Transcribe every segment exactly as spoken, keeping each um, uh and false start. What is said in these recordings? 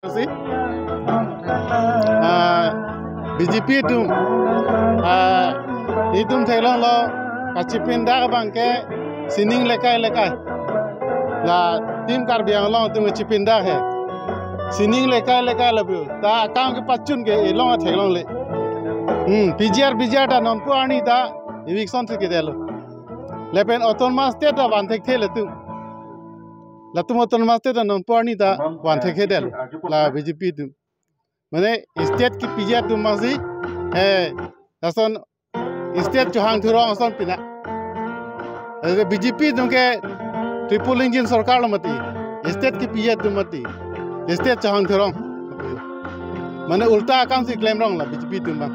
Si, ah, B J P atum, ah, itum theklonglo, kachipindak abangke sining lekai lekai. La Team Karbi Anglong atum kachipindak he. Sining lekai lekai lapu. Ta akam kepachun ke ilong atheklongle. Hmm, P G R, P G R ta nonpu arni ta eviction si kedetlo. Lapen Autonomous State ta van thekthe latum. Latum Autonomous State ta nonpu arni ta van thekthedetlo la B J P atum. Mane state kepiji atum masi, eh, lason state chohang thurong ason pina. Eh, B J P atum ke triple engine sorkar lo mati. State kepiji atum mati. State chohang thurong. Mane ulta akam si klemrong la B J P atum abang.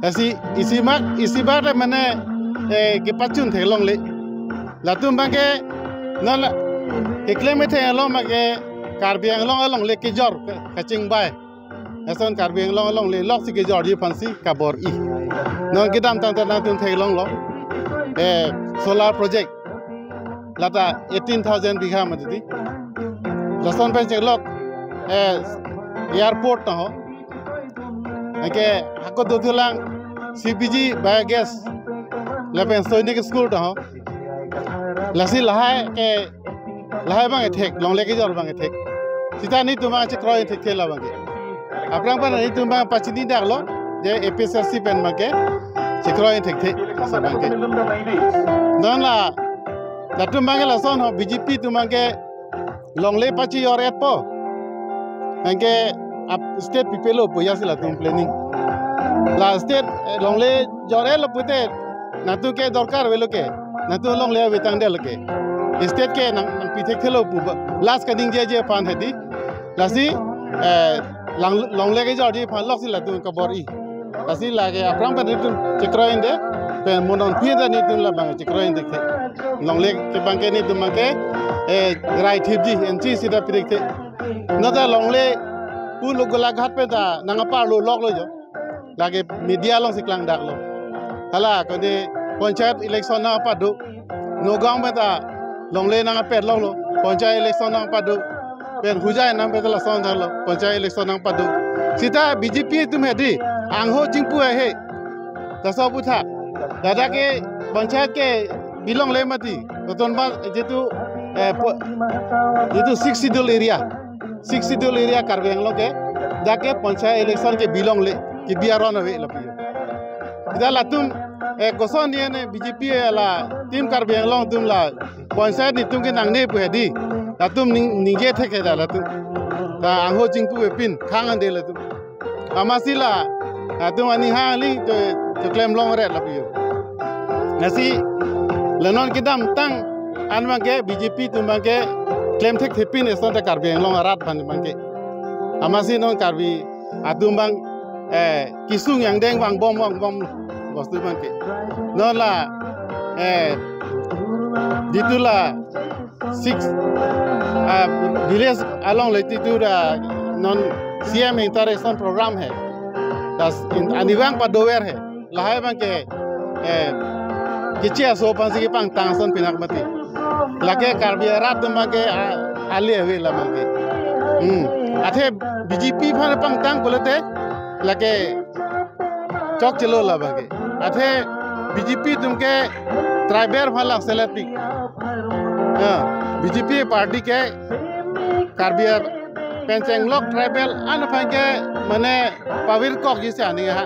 Lasi isi mak, isi bak mane, eh, kepachun theklongle. Latum abangke non la keklem theklong abangke Karbi Anglong alongle kejor ke-, kachingbai. Lason Karbi Anglong alongle loksi kejorji aphansi kabor-i. Non kedamtang ta nangtum theklonglo. Eh, solar project. Lata eighteen thousand bigha mati. Lason pen cheklok, eh, airport ta ho. Anke hako dothulang C B G biogas lapen Sainik school ta ho. Lasi lahai ke, lahai abang ethek, longle kejor abang ethek. Sita netum abang chekroi thekthe la abangke. Aphrang pen netum abang pachini daklo, je A P H L C pen abangke chekroi thekthe, laso abangke. Non la, latum abangke lason ho, B J P atum abangke longle pachijor-etpo. Anke ap state pipelo pu jasi latum planning. La state, eh, longle jor-etlo pute, nangtum ke dorkar avelo ke, nangtum longle ave tangdetlo ke. State ke nang, nangpi thekthelo pu ba. Last kaningjeje aphan hedi. Lasi, eh, lang, longle kejorji aphan loksi latum kabor-i. Lasi lake aphrang pen netum chekroi-ende, pen mo nonphi ta netum labang chekroi-ende ke. Longle ke abangke netum abangke, eh, rai thipji, N C C ta pirik the. Non ta longle pu lo Golaghat pen ta nang aparlo loklo jo. Lake media alongsi klangdaklo. Hala kone panchayat election nangpado. Nagaon pen ta longle nangpet loklo. Panchayat election nangpado. Pen Hojai nang pen ta lason thanglo. Panchayat election nangpado. Sita B J P atum hedi. Angho chingpu ahe. Laso aphuthak. Ladak ke panchayat ke bilongle mati. Toton ba jitu, eh, po-, jitu Sixth Schedule area. Sixth Schedule area Karbi Anglong ke, dak ke panchayat election ke bilongle, kebi aron ave lapu. Ida latum, eh, koson ye ne B J P la Team Karbi Anglong atum la panchayat netum ke nangne pu hedi. Latum ning, ningje thektheda latum. Ta angho chingpu avepin, khang-ande latum. Amatsi la, latum aning hang aling to, to klemlongret lapu. Lasi, la non kedamtang an abangke B J P atum abangke klem thekthepin eson ta Karbi Anglong arat aphan abangke. Amatsi non Karbi atum abang, eh, kesung angdeng vangbom vangbom bostu abangke. Non la, eh, jitu la six, ah, village alongle jitu la non C M interaction program he. Das in, arnivang padover he. Lahai abangke, eh, keche aso aphansi kepangtang ason pinak mati. Lake Karbi arat atum abangke, ah, ale ave la abangke. Hmm. Athe B J P aphan pangtang pulote, lake chokchelo la abangke. Athe B J P atum ke tribal aphan lang selet pik. Ah, B J P party ke Karbi ar pen chenglok tribal an aphan ke mane pavirkokji si aning ha.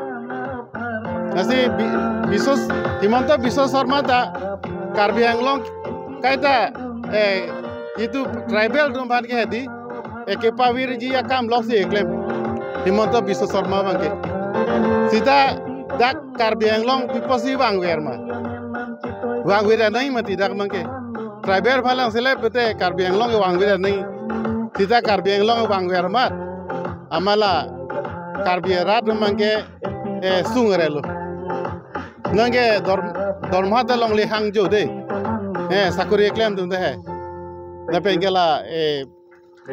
Lasi Bi-, Biswa, Himanta Biswa Sarma ta Karbi Anglong kaita, eh, jitu tribal atum aphan ke hedi, eh, kepavirji akam loksi keklem. Himanta Biswa Sarma abangke. Sita dak Karbi Anglong pi apotsi vangver ma. Vangver nangji mati dak abangke. Tribal aphan lang selet pute Karbi Anglong vangver nangji. Sita Karbi Anglong vangver amat. Amat la Karbi arat abangke, eh, sung-re lo. Non ke dor-, dorma ta longle hangjo de. Eh, sakori keklem atum ta he. Lapen ke la, eh,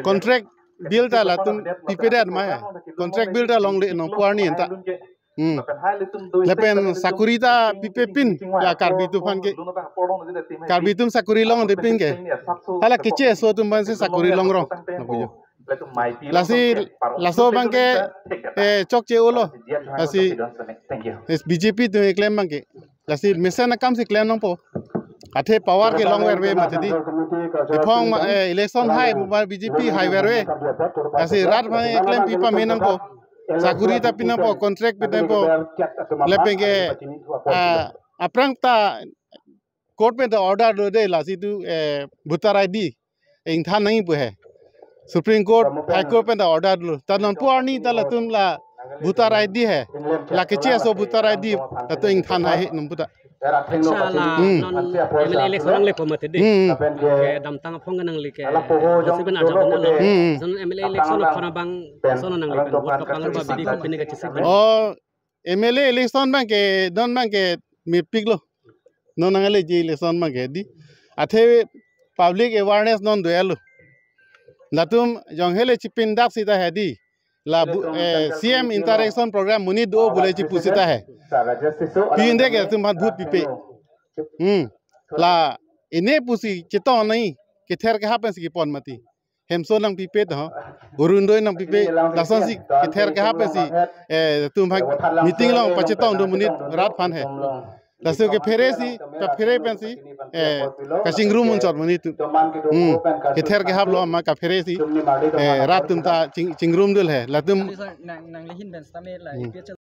contract bill ta latum pipedet ma he. Contract bill ta longle nonpu arni anta. Hmm. Lapen sakori ta pipepin la Karbi atum aphan ke. Karbi atum sakori longdepin ke. Hala keche aso atum aphansi sakori longrong. Lapu jo. Lasi laso abangke, eh, chokche-olo. Lasi B J P atum keklem abangke. Lasi mesen akamsi klem nangpo. Athe power kelong verve mati di. Ephong ma, eh, election hai, mobile B J P hai verve. Lasi rat aphan klem pi pame nangpo. Sakuri ta pi nangpo, contract pi nangpo. Lapen ke, ah, aphrang ta court pen ta order do de, lasi tu, eh, voter I D ingthan nangji pu he. Supreme Court, High Court pen ta order lo. Ta non pu arni ta latum la voter I D he. La keche aso voter I D latum ingthan hai he non pu ta. Accha, la Hmm. non M L A election nangle po mati di. Hmm. Kedamtang aphong ke nangle ke. Joseph ben arjap nanglo. Hmm. Lason M L A election aphan abang lason nangle pen vote kapangrum abidi kopine kachesik pen. Oh, M L A election abangke, non abangke mepik lo. Non nangle je election abangke di. Athe public awareness non do-elo. Latum jong hele chipindap sita he di. La bu-, eh, C M interaction program monit do bule chipu sita he. Pi inde ke latum aphan vote pipe. Hmm. La ine pusi chetong nangji, kether kehap pensi kepon mati. Hemso nangpipe to, Orunodoi nangpipe, lasonsi kether kehap pensi, eh, latum aphan meeting along pachetong do monit rat aphan he. Laso kephere si, kaphere pensi, eh, kachingrum unchot monit atum. Hmm, kether kehap lo ma kaphere si, eh, rat atum ta ching-, chingrum dul he. Latum Sorry, sir, nang, nanglihin pen sitame la Hmm. A P H L